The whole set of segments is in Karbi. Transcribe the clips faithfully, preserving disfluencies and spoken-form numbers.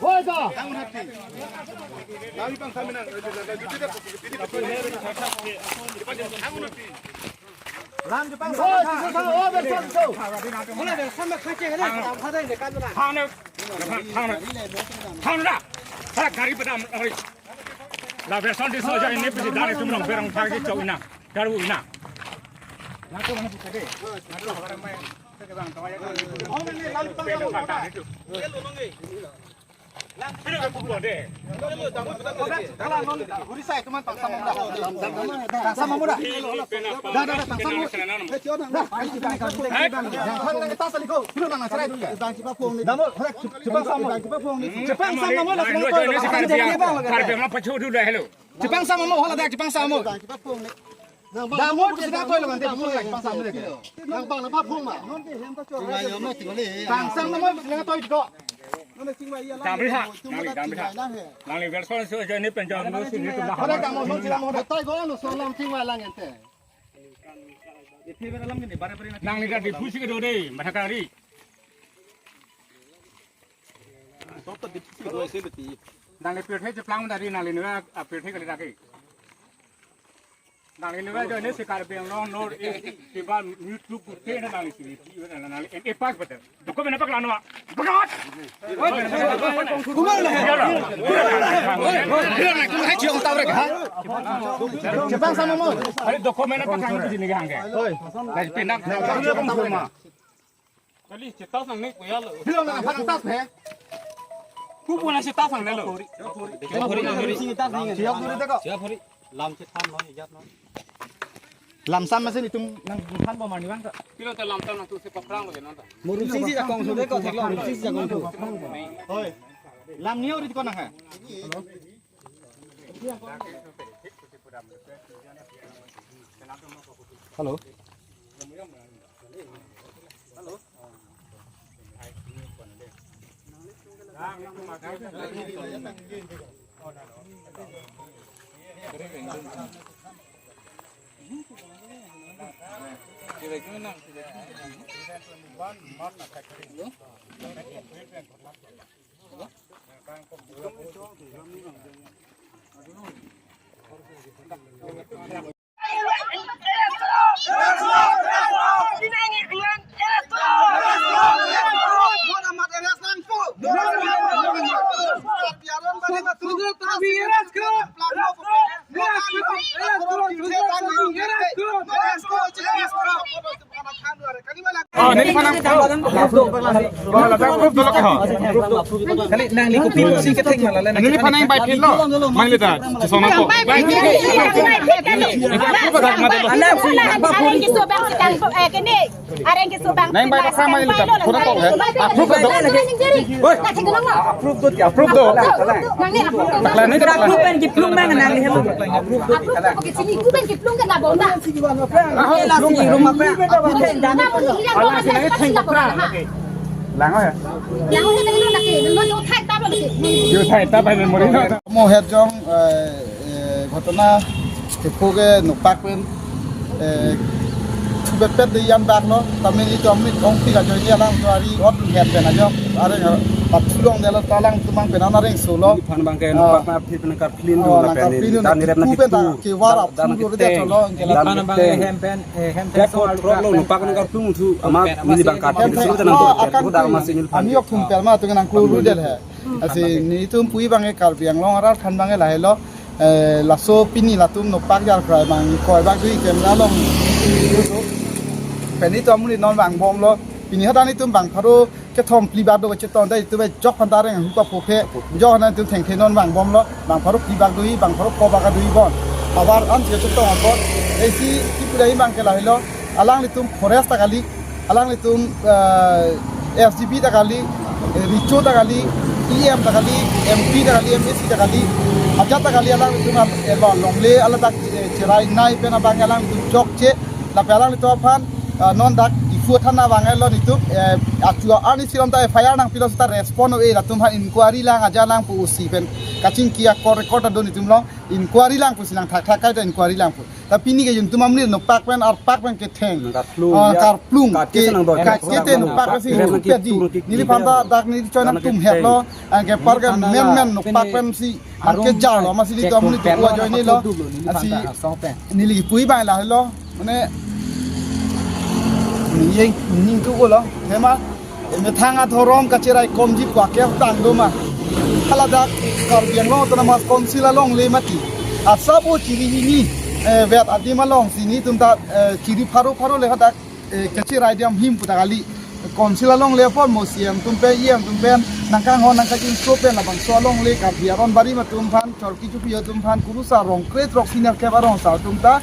Hoi, to. Lam jepang. Hoi, to, to, to, oh, berson, to. Thang na, thang na, thang na. Hala gari padam, hoi. La berson di soja ini pisi dani tum rong berong thang di chok ina. Garu ina. Chepang sam amo, hala dak chepang sam amo. Damo, chepang sam amo. Nang bang nang bang phone ma. Nang yo me tingoli. Pang sam amo, nang toi ko. Dam ri ha, nangli dam ri ha. Nangli version so je ni penjam no si ni tu dah. Hala damo, no chila mo dah. Tai go no so lam ting wa lang ente. Nangli dah dipusi kedo de, matha kari. Nangli pirthe cheplang dari nangli nua, ah, pirthe kali lagi. Nangli nua jo ni si Karbi Anglong North East, tiba YouTube putih na nangli sini, nangli M A pass betul. Dokumen apa kelana? Berat. Chepang sam amo. Hari dokumen apa kelana di sini hangke? Lagi pindah. Kali chetas nang ni kuya lo. Belum nang parang tas he. Ku pun nang chetas nang lo. Siap dulu deh kok. Siap hari. Lam chetan lo, ijat lo. Lam sam mesin itum nang than bo mani bang kok. Pilo ta lam sam nang tu sepak perang lo ya nonton. Murung sing si jakong so deh kok thek lo, murung sing si jakong so. Hoi. Lam ni ori ko nang he. Hello. Oh, neli phan nang. Oh, ladak proof dolo ke ho. Kali nangli kopi si kethek ma lale. Neli phan nang bai phit lo. Mangli ta, chesong nang ko. Anak si ba phone. Areng keso bang si kan, eh, kene. Areng keso bang. Nang bai paksa mangli ta. Photo ko he. Proof do. Woi. Proof do, proof do. Nangli approve. Pakla ni, pakla. Approve pen kiplung bang nangli he. Approve ke sini ku pen kiplung ke na bona. Aho, la si rumah pe. Approve pen dan. Lang ho ya. Yo thai ta bai memory no. Mo het jong, eh, eh, ghotona thepho ke nokpak pen, eh, thubet pet de yan bak lo. Tame ni tom ni kong pik ajoine alang to ari ot het pen ajo. Areng, eh, pat thulong de lo ta alangtum abangphen areng so lo. Phan bang ke nokpak na phi pen kar plin do na pen ni. Dan ni rep na kitu. Ke wara dan phu do de to lo. Phan bang ke hem pen, eh, hem pen so lo nokpak na kar plung thu ama ni bang kar plin so de nang to. Akan da ma sinil phan. Ami ok thum per ma tu nang klu ru del he. Asi netum pu abang ke Karbi Anglong arat than abang ke lahelo, eh, laso pini latum nokpak jar krai abang koi bak dui camera along. Pini to amonit non vangbom lo, pini hadak netum bang pharo kethom phli bak do cheton dai tu bai jok phan ta reng hu pa pho phe, jok na netum thengthe non vangbom lo, bang pharo phli bak dui, bang pharo ko bak dui bon. Abar an che cheton akon, esi kipu dai abang ke lahelo, alanglitum forest ta kali, alanglitum, eh, S G B ta kali, eh, Richo ta kali, E M ta kali, M P ta kali, M A C ta kali, ajat ta kali alanglitum, eh, lo longle ala dak, eh, cherai nai pen abang alanglitum chokche, lapen alanglitum aphan, eh, non dak Diphu thana abang lo netum, eh, achua arni sirom ta F I R nangpilo seta respond ave latum aphan inquiry lang aja lang pu usi pen kachingki akor record ado netum long inquiry lang pusi lang thakthak kaita inquiry lang pu. Ta pini ke jun tum amni nokpak pen arpak pen ketheng. Karplung, ah, ya. Karplung. Kat ke ke, senang doi. Kat ke te nokpak pen si rem ki pedi. Neli phan ta dak neli choi nangtum het lo. Ang ke par ke men men nokpak pen si. Ang ke jar lo, masi di tom ni tu ajoine lo. Asi neli pui bai lahelo. Mane ni yeng ni tu lo. Hema. Methang adhorom kacherai komji pu akep tang do ma. Haladak Karbi Anglong Autonomous Council along le mati. Asabo chiri hini, eh, vet adim along si netum ta, eh, chiri pharo pharo le hadak, eh, kacherai diam him pu ta kali. Council alongle apot mo C M atum pen, E M atum pen nangkanghon nangkachingso pen labangso alongle Karbi aron barim atum aphan, chorki chupi atum aphan, kurusar rong kre throksi nerkep arong asar atum ta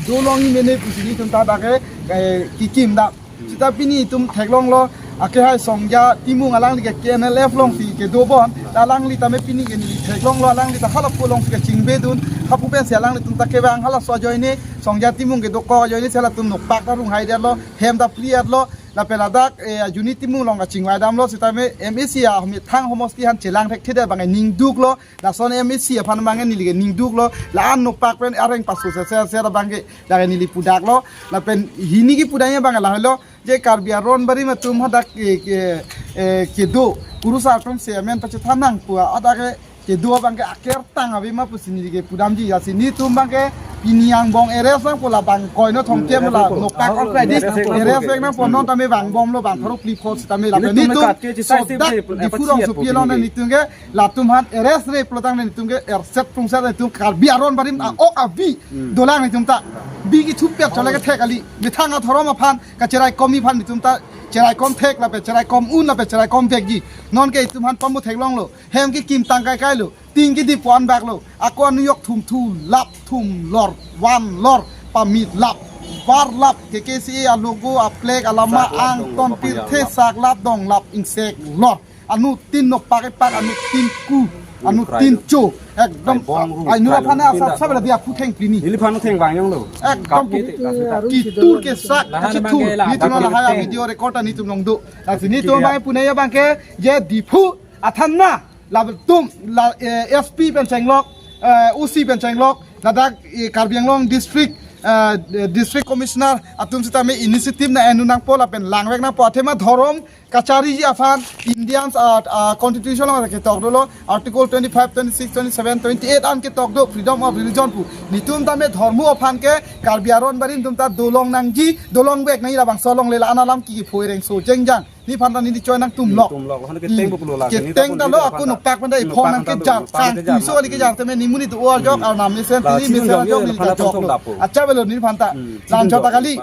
dolongji mene pusi nelitum ta dak ke, eh, kikim dam. Seta pini itum theklonglo, akehai Songja Timung alangli ke K N L F alongsi kedo bon, ta alangli tame pini ke neli theklonglo, alangli ta halapu alongsi kachingbe dun, hapu pensi alanglitum ta kevang halaso ajoine, Songja Timung kedokok ajoine si halatum nokpak ta runghai detlo, hem ta phli detlo, lapen ladak, eh, Juni Timung along kachingvai damlo, setame M A C amethang homosti aphan chelang thekthedet abang ning duklo, lason M A C aphan abang neli ke ning duklo, la-an nokpak pen areng paso se se se abang ke, dak neli pudaklo, lapen hini kipu dam abang lahelo, je Karbi aron barim atum hadak ke, ke, eh, kedo, kurusar atum si amen pachethan nangpo hadak ke, kedo abang ke aker tang ave ma pusi neli ke pudamji, lasi nelitum abang ke pini angbong arrest nangpo, labang koino thomkep la nokpak arrest nangpo, arrest nangpo, non tame vangbomlo, bang pharo phli phongo setame lapen nelitum sodak Diphu rongsopi along nelitum ke latum aphan arrest-re pulotangte nelitum ke erset prungset nelitum Karbi aron barim a-ok avi dolang nelitum ta. Bi kithupet chole kethek kali. Methang adhorom aphan kacheraikomji aphan nelitum ta cheraikom thek lapen cheraikom un lapen cheraikom vekji. Non ke itum aphan pamu theklonglo. Hem kikim tangkai kailo. Ting kidi puan baklo. Ako anujok thumthu lap thum lor van lor pamit lap var lap K K C A alogo aflag alama angton pirthe saklap donglap ingsek lor. Anuttin nokpak epak, anuttin ku, anuttin cho. Ekdom. Ai, nura phana asap sab dia phutheng pini. Neliphan theng bang yong lo. Ekdom. Kitur kesak, kachithu. Nelitum lahai video record nelitum along do. Lasi nelitum abang punai abang ke, je Diphu athana, latum, la, eh, S P pen chenglok, eh, O C pen chenglok, ladak, eh, Karbi Anglong District, eh, District Commissioner atum setame initiative na enu nangpo lapen langvek nangpo, athema dhorom kachariji aphan Indians, ah, ah, constitution along ketok dolo, article twenty-five, twenty-six, twenty-seven, twenty-eight an ketok do, freedom of religion pu. Nelitum tame dhormo aphan ke Karbi aron barim atum ta dolong nangji, dolongvek nangji, labangso alongle la-an alam ki phoi rengso jengjang. Neliphan ta neli choi nangtum lok. Tum lok, hanu keteng buklo la, keteng ta lo, ako nokpak pen ta iphong nangkejar, sang puiso kali kejar tame nemonit do-o ajok, arnam mesen pili mesen ajok, neli ta joklo. Acha avelo neliphan ta. Lan chota kali.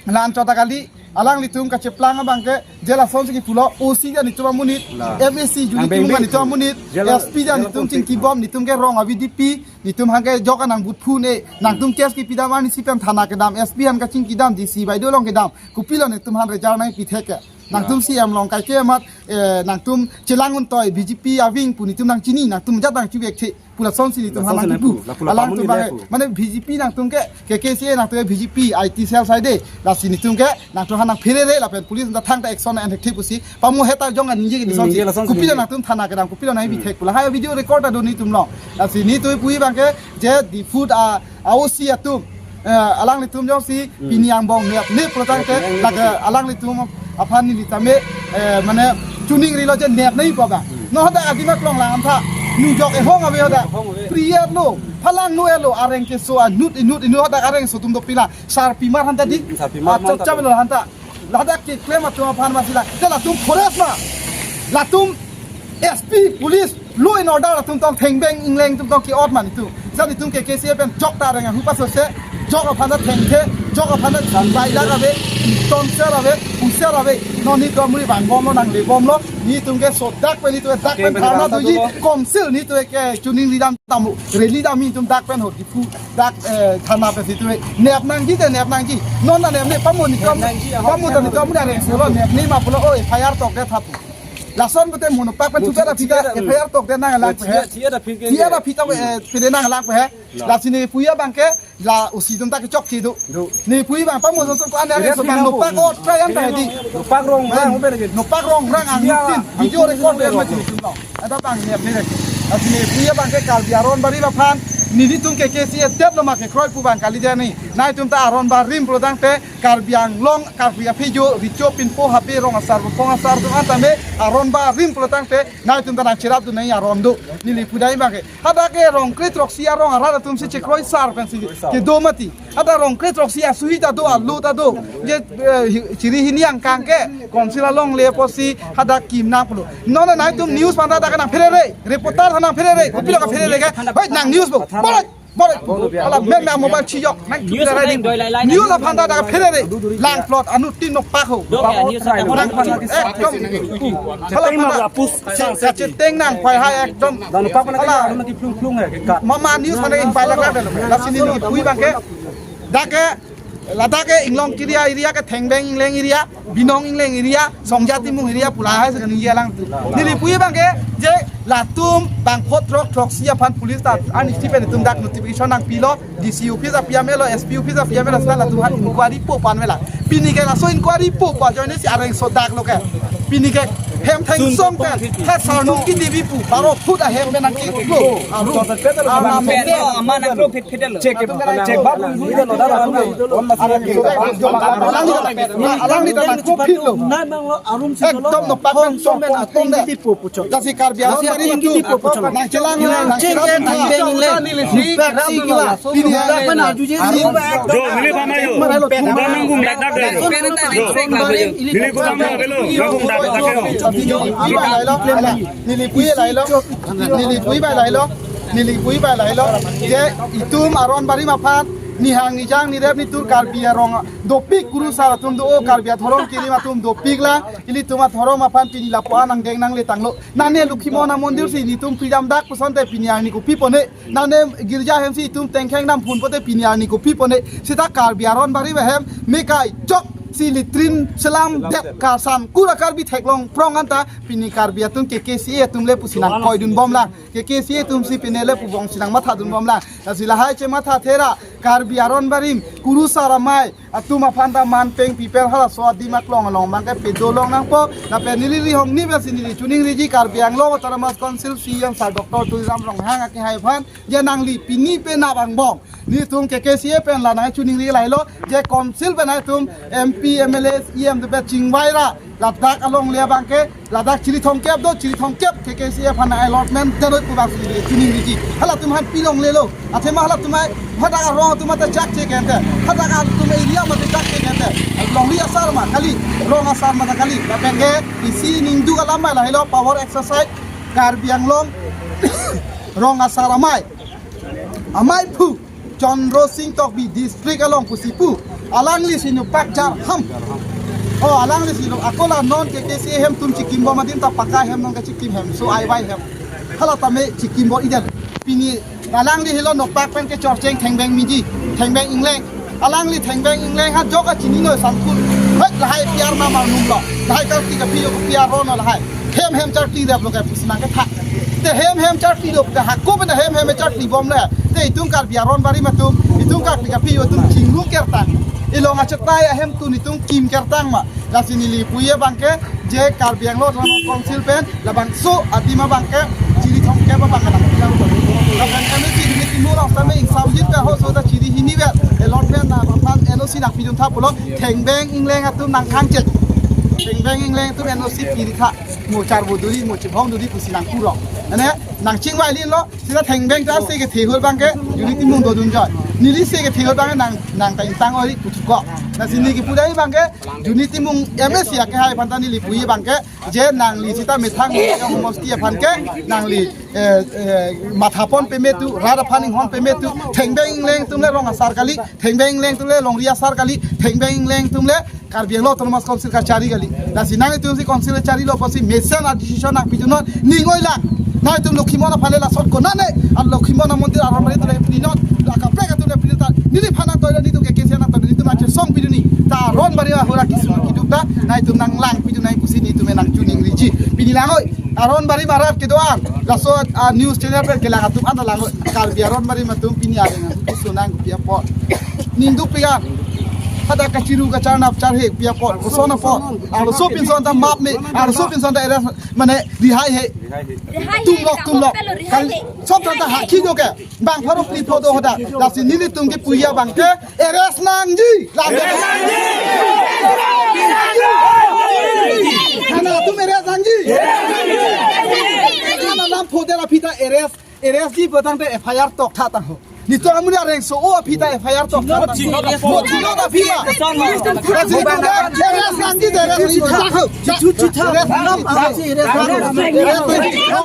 Lan chota kali, alanglitum kacheplang abang ke, je lasonsi kipulo, O C ta nelitum amonit, M A C Juni Timung ta nelitum amonit, S P ta nelitum chingkibom, nelitum ke rong avi dipi, nelitum hangke jok anang but phun e, nangtum case kipi dam arnisi pen thana kedam, S P aphan kachingki dam, D C baideo along kedam, kopilo nelitum aphan result nangpi thek ke. Nangtum C M along kaike amat, eh, nangtum chelang untoi B J P aving pu nelitum nangchini, nangtum jat nangchivek the. Pu lasonsi nelitum aphan nangkipu. Alangtum abang, mane B J P nangtum ke, K K C A nangtum ke B J P, I T cell side, lasi nelitum ke, nangtum aphan nangpherere, lapen police ta thangta action na enthek the pusi, pamu heta jong aningje ke neli sonsi. Kopilo nangtum thana kedam, kopilo nangpi thek pu lahai video record ta do nelitum along. Lasi nelitum puji abang ke, je Diphu a, a-O C atum, eh, alanglitum jongsi pini angbong nepne pulotangte, lake alanglitum aphan neli tame, eh, mane chuning rilo je nepnei pu abang. Non hadak adim aklong lang tha, nujok ehong ave hadak. Ehong ave. Priya lo, phalang lo elo, areng keso anut inut inut hadak areng so atum dopik la, sarpimar aphanta di. Sarpimar aphanta. Achap chap lo aphanta. Ladak keklem atum aphan masila. Je latum forest ma. Latum S P, police, law and order atum tong thengbeng ingleng atum tong ke-ot ma nelitum. Sa nelitum K K C A pen chok ta reng ahu paso se. Chok aphanta thengthe, chok aphanta sanbai dak ave, ton ser ave, puser ave. Non nelitum amuri vangbomlo, nanglebomlo. Nelitum ke sodak pen nelitum dak pen dharna doji. Council nelitum ke chuning ridam tamu. Rally dam nelitum dak pen ho Diphu. Dak, eh, thana pen si tu nep nangji de nep nangji. Non na nep ne pamu nelitum. Pamu ta nelitum amuri arengsolo nepne ma pulo o F I R tokdet tha pu. Lason pute mo nokpak pen thuta da phita F I R tokdet nanglang pe he. Thuta da phita, eh, pide nanglang pe he. Lasi neli puji abang ke la O C atum ta kechok kedo. Neli puji abang pamu sonson ko ane arengso abang nokpak o try an ta di. Nokpak rong rang, nokpak rong rang anuttin. Video record ya ma chini chun lo. Ada bang ni apni lagi. Lasi neli puji abang ke Karbi aron barim aphan, nelitum K K C A tep lo ma kekroi pu abang kali jani. Nelitum ta aron barim pulotangte Karbi Anglong, Karbi aphi jo, richo pinpo hape rong asar, bopong asar atum an tame aron barim pulotangte nelitum ta nangcherap dun nangji aron do. Neli pudai abang ke. Hadak ke rong kre throksi arong arat atum si chekroi sar pensi kedo mati. Hadak rong kre throksi asuhi ta do, alu ta do. Je, eh, hi-, chiri hini angkang ke, council alongle apotsi hadak kim nang pulo. Non nelitum news aphanta dak nangpherere, reporter aphan nangpherere, kopilo kapherere ke. Hoi, nang news bo. Bolai. Bor, ala meme mobile chiyok nang. News chukre rai ding. Doi lai lai. News aphan ta dak phere re. Langplot anuttin nokpak ho. Doi ya, news aphan. Langplot ekdom. Hala aphan ta. Kacheteng nangpai ha ekdom. Hala. Mama news aphan ta ingpai lak lak dalo. Lasi neli pui abangke. Dak ke, ladak ke Inglong area, area ke Thengbeng Ingleng area, Binong Ingleng area, Songja Timung area pu lahai si ningje lang tu. Neli pui abangke, je latum bangpho throk throksi aphan police ta ani stipen itum dak notification nangpilo, D C office apiam elo, S P office apiam elo, seta latum aphan inquiry po pu an avelo. Pini ke laso inquiry po pu ajoine si areng so dak lo ke. Pini ke hem thengsong pen, he sarnung kiti bi pu, baro foot ahem pen nangkiklo. Arum. Arum. Ama nangklo phit phit lo. Check, check bab. Alangli ta nangklo phit lo. Ekdom nokpak pen song pen atum de. Jasi Karbi Anglong Jasi Karbi atum atum. Nangchelang, nangchelang, nangchelang. Neli pamayo. Bang nanggung dak dak de. Neli kubang dak belo. Nanggung dak dak de. Neli pui lailo. Neli pui bai lailo. Neli pui bai lailo. Je itum aron barim aphan nihang nijang nirep nitur Karbi arong dopik kurusar atum do, Karbi athorong kirim atum dopik la. Ilitum athorong aphan pini lapu-an angdeng nangle tanglo. Nane Lokhimon amondir si nitum pidam dak pusonte pini arni kopi pone. Nane girja hem si itum tengkheng dam phun pote pini arni kopi pone. Seta Karbi aron barim ahem mekai chok si latrine selam det kasan kura Karbi theklong prong anta pini Karbi atum K K C A atum le pusi nangkoidun bom lang. K K C A atum si pine le pubong si nangmathadun bom lang. Lasi lahai chematha thera Karbi aron barim kurusar amei atum aphan ta man peng piper halaso adim aklong along abangke pedo long nangpo. Lapen neli rihong ni besi neli chuning riji Karbi Anglong Autonomous Council C E M Sir Doctor Tuliram Ronghang akehai aphan, je nangli pini penap angbong nelitum K K C A pen la nangchuning ri lailo, je council pen nangtum M P, M L A, E M atum pen chingvai ra ladak alongle abangke, ladak chiri thomkep do, chiri thomkep K K C A aphan allotment dado pu bang si chuning riji. Halatum aphan pilonglelo. Athema halatum ai, hadak arong atum ata chak che kente. Hadak atum area mate chak che kente. Longri asar ma kali, rong asar ma kali. Lapen ke isi ningduk alam ma lahelo power exercise Karbi Anglong rong asar amei. Amei phu. Chandra Sing Tokbi district along pusi pu. Alangli si nokpak jar ham. Oh, alangli si lo akola non K K C A hem atum chikim bom adim ta pakai hem non kachikim hem. So ai bai hem. Hala tame chikim bom idan. Pini alangli helo nokpak pen kechorcheng Thengbeng Miji, Thengbeng Ingleng. Alangli Thengbeng Ingleng ha jok kachini noi sangkul. Hek lahai piar ma ma num lo. Lahai karti kaphi jo piar ro no lahai. Hem hem charti dap lo ke pusi nangketha. Te hem hem charti dap ke hako pen hem hem charti bom le. Te itum Karbi aron barim atum, itum Karbi kaphi atum chinglung kertang. Ilong achetai ahem atum itum kim kertang ma. Lasi neli pui abangke je Karbi Anglong Autonomous Council pen labangso adim abangke chiri thomkep abangke nangpilang. Lapen M A C Unit Timur Rongstame ingsamjin ke ho so ta chiri hini vet. Allotment na aphan N O C nangpidun tha pulo. Thengbeng Ingleng atum nangkhang chek. Thengbeng Ingleng atum N O C piri tha. Mo char bo duri, mo chibong duri pusi nangkuro. Ane nangchingvai lin lo, seta Thengbeng ta se kethe hur abangke, Unit Timung dodun joi. Neli se kethe hur abangke nang, nang ta ingtang ori kuchuko. Lasi neli kipu dai abangke, Unit Timung M A C akehai aphan ta neli pui abangke, je nangli seta methang mosti aphan ke, nangli, eh, eh, mathapon pemetu, rat aphan inghon pemetu, Thengbeng Ingleng atum le rong asar kali, Thengbeng Ingleng atum le longri asar kali, Thengbeng Ingleng atum le Karbi Anglong Autonomous Council kachari kali. Lasi nangtum si council charilo pusi mesen a-decision nangpidun non, ning oi lang. Nangtum Lokhimon aphan le lason konane, a Lokhimon amondir aron barim atum le pidun non, akaprek atum le pidun ta. Neliphan nangtoi nelitum K K C A nangtoi nelitum achesong pidun ni. Ta aron barim ahura kisu kiduk ta, nangtum nanglangpidun nang pusi nelitum nangchuning riji. Pini lang oi, aron barim arat kedo-an. Laso, ah, news channel pen kelang atum anta lang oi. Karbi aron barim atum pini areng atum kisu nang pi apot. Ningduk pigan. Hadak kachiru kacharnap charhek pi apot. Koson apot. Arloso pinson ta map me. Arloso pinson ta arrest mane rihai he. Tumlok, tumlok. Kal, sob ta hakhi jo ke. Bang pharo phli pho do hadak. Lasi nelitum kipui abangke arrest nangji. Lang. Arrest nangji. Thana atum arrest nangji. Thana lam pho der aphi ta arrest. Arrest ji pu tangte F I R tok tha tang ho. Nelitum amonit areng so-o aphi ta F I R tok tha tang ho. Mo chilo ta aphi ma. Lasi nelitum arrest nangji, arrest nangji. Chu chu chu tha. Arrest nangji. Arrest nangji.